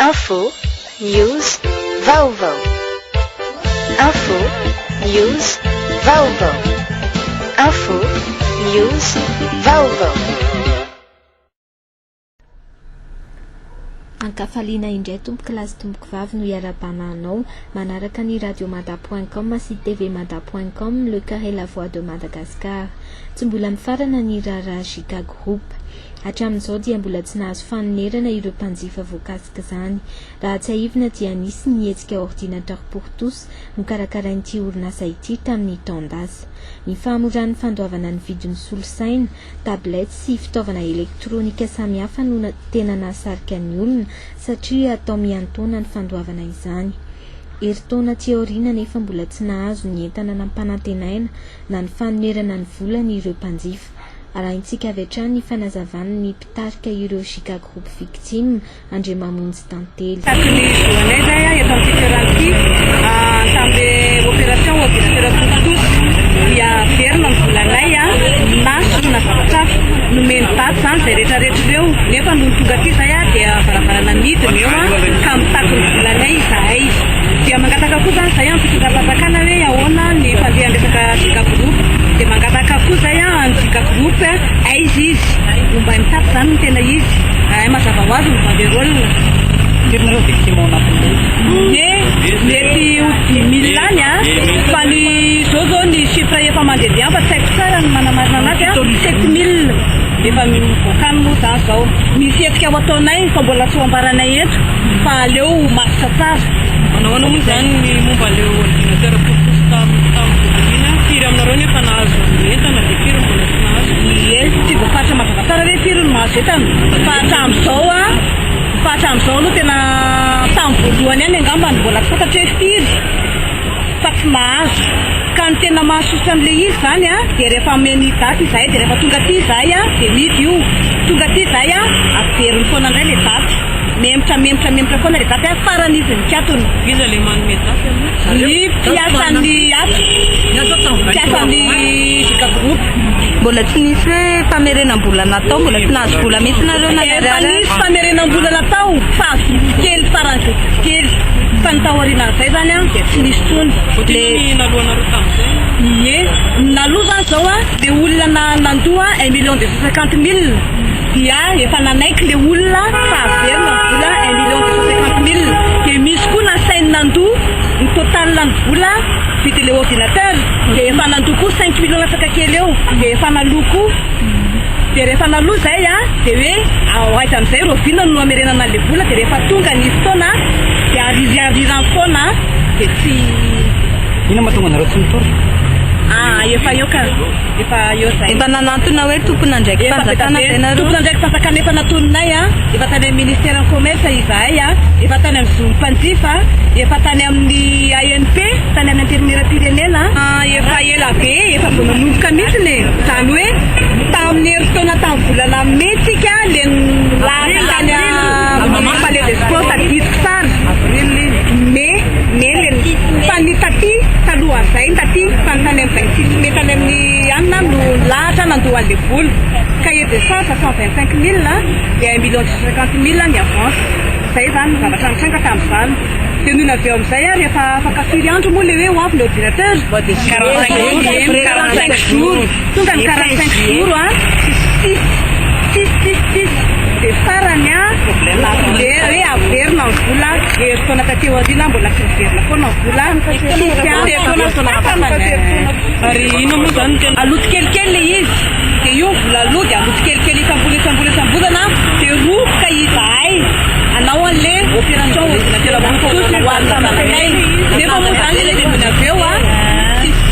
Info, news, vaovao. Info, news, vaovao. Info, news, vaovao. Ankafaliana indray tompoko lahy sy tompoko vavy no iarahabana anao manaraka ny radio mada point com sy TV mada point com le cœur et la voix de Madagascar. Tsy mbola mifarana ny raharaha JK Group. Hatramin'izao dia mbola tsy nahazo fanonerana ireo mpanjifa voakasik'izany. Raha tsiahivina dia nisy ny hetsika Ordinateur pour tous nokarakarain'ity orinasa ity tamin'ny taon-dasa. Ny fahamoran'ny fandoavana ny vidin'ny solosaina, tablette sy fitaovana elektronika samihafa no tena nahasarika ny olona satria atao miantaona ny fandoavana izany. Herintaona aty aoriana anefa mbola tsy nahazo ny entana nampanantenaina na ny fanonerana ny volany ireo mpanjifa. Arahintsika avy hatrany ny fanazavan'ny mpitarika ireo JK Group Victime, Andriamamonjy Tantely. Taky ny zo anay izay eto amin'ity toerana ity tamin'ilay opération ordinateur pour tous dia averina ny volanay na solona zavatra hafa. Nomeny daty izany izay rehetra rehetra ireo nefa nony tonga aty izay dia varavarana mihidy ny eo ka mitaky ny volanay izahay. Dia mangataka koa izany izahay amin'ny fitondram-panjakana hoe ahoana ny fandehan'ny resaka JK Group. Dia mangataka koa izahay an'i JK Group aiza izy, ombay mitapy izany no tena izy. Hay mazava ho azy ny banderole. Firy nareo victime ao anatin'ilay izy? Ie, mety ho dix mille any an, fa ny izao izao ny chiffre efa mandehandeha any fa tsy haiko tsara ny manamarina anazy an, sept mille efa mivoaka any moa izany izao. Misy hetsika ho ataonay fa mbola tsy ho ambaranay eto fa aleo ho matotra tsara. Manao ahoana moa izany ny momba an'ilay ordinateur pour tous tamin'ny tamin'ny voalohany iny? Firy aminareo no efa nahazo entana dia firy no mbola tsy nahazo? Ie, tsy voafaritra mazava tsara hoe firy no mahazo entana fa hatramin'izao an, fa hatramin'izao aloha tena tamin'ny voalohany ihany angamba no mbola tsy fantatra hoe firy fa tsy mahazo. Ka ny tena mahasosotra an'ilay izy izany an, dia rehefa omeny daty izahay dia rehefa tonga aty izahay an, dia mihidy io, tonga aty izahay an, averiny foana indray ilay daty. Mihemotra mihemotra mihemotra foana ilay daty an, farany izy nikatona. Iza ilay manome daty aloha? Ny mpiasan'ny ato, mpiasan'ny JK Group. Mbola tsy nisy hoe famerenam-bola natao, mbola tsy nahazo vola mihitsy nareo na Efa ariary aza? nisy famerenam-bola natao fa vitsy kely faran'izay vitsy kely fa ny taorianan'izay izany an dia tsy nisy intsony. Ohatrinona ny naloanareo tamin'izay? Ie, ny naloa izany izao an, ilay olona nandoa un million deux cent cinquante mille dia efa nanaiky ilay olona fa averina ny vola un million deux cent cinquante mille dia misy koa nasainy nandoa ny total ny vola vidin'ilay ordinateur dia efa nandoa koa cinq millions latsaka kely eo dia efa naloa koa dia rehefa naloa izay a dia hoe ao aiza amin'izay rahoviana no hamerenana an'ilay vola dia rehefa tonga ny fotoana dia aririarirany foana dia tsy Inona mahatonga anareo tsy mitory? Ah, efa eo ka. Efa eo zay. Efa nanantona hoe tompon'andraiki-panjakana ve nareo? Tompon'andraiki-panjakana efa natoninay a, efa tany amin'ny ministeran'ny commerce izahay a, efa tany amin'ny zon'ny mpanjifa, efa tany amin'ny ANP, tany amin'ny antenimieram-pirenena. Efa ela be, efa vao nanomboka mihitsy e, izany hoe tamin'ny herintaona tamin'ny volana mey tsika le nilahatra tany amin'ny palais des sports tadidiko tsara, mey, mey le fa ny taty talohan'izay ny taty fa ny tany amin'ny 26 mai tany amin'ny anona no nilahatra nandoa an'ilay vola, cahier de charge 125 mille dia 1 million 250 mille ny avance, izay izany ny zavatra nitranga tamin'izany. Dia nony avy eo amin'izay ary efa afaka firy andro moa ilay hoe ho avy ny ordinateur? 45 jours. Tonga ny 45 jours a, tsisy tsisy tsisy tsisy. Dia farany a, hoe averina ny vola, herintaona taty aoriana mbola tsy niverina foana ny vola. Tsisy a. Ary inona moa izany no tena. Aloa tsikelikely ilay izy, dia io ny vola aloa dia aloa tsikelikely isam-bola isam-bola isam-bolana dia roboka izahay hanao an'ilay opération ordinateur pour tous ho an'ny zanakay. Nefa moa izany ilay izy nony avy eo a, tsisy.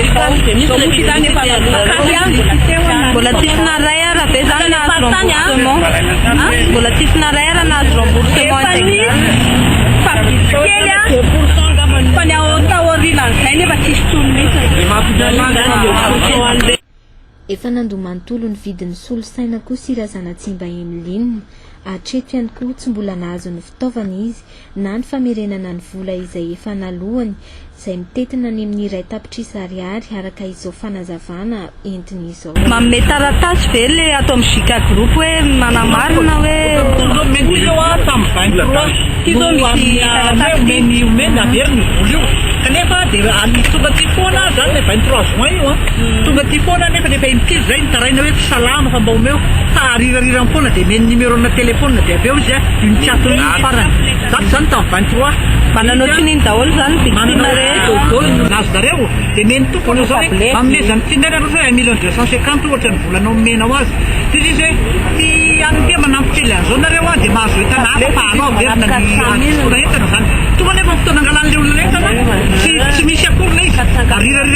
Izao izao moa izany efa nanomboka aty a. Mbola tsisy naray ara ve zany nahazo remboursement? Mbola tsisy naray ara nahazo remboursement Efa intégral? nisy fa vitsy kely a, fa ny ao taorianan'izay nefa tsisy intsony mihitsy. Efa nandoa manontolo ny vidin'ny solosaina kosa i Razanatsimba Emeline. Hatreto ihany koa tsy mbola nahazo ny fitaovana izy na ny famerenana ny vola izay efa nalohany izay mitentina any amin'ny 1 tapitrisa ariary araka izao fanazavana entiny izao. Manome taratasy ve le ato amin'ny JK Group hoe manamarina hoe Mety zao a, tamin'ny 23 Ty zao misy taratasy. Omeny, omeny averiny ny vola io, kanefa dia tonga ty foana zany le 23 juin io a, tonga ty foana nefa nefa impiry zay nitaraina hoe tsy salama fa mba omeo, fa arirarirany foana, dia meny numéro na téléphone, dia avy eo izy a io nitsiatony farany zato zany tamin'ny 23. Manana ohatrin'iny daholo zany victime rehetra? Daholo nazo zareo, dia meny tompony zao hoe manomezany ty ndray nareo zao 1 million 250 ohatra ny volanao omenao azy ty izy hoe ty any ty manampy kely an'izao nareo a, dia mahazo entana hafa fa anao averina ny adisona entana zany. Tonga nefa fotoana angalan'le olona entana, tsy misy akory le izy, arirarirany.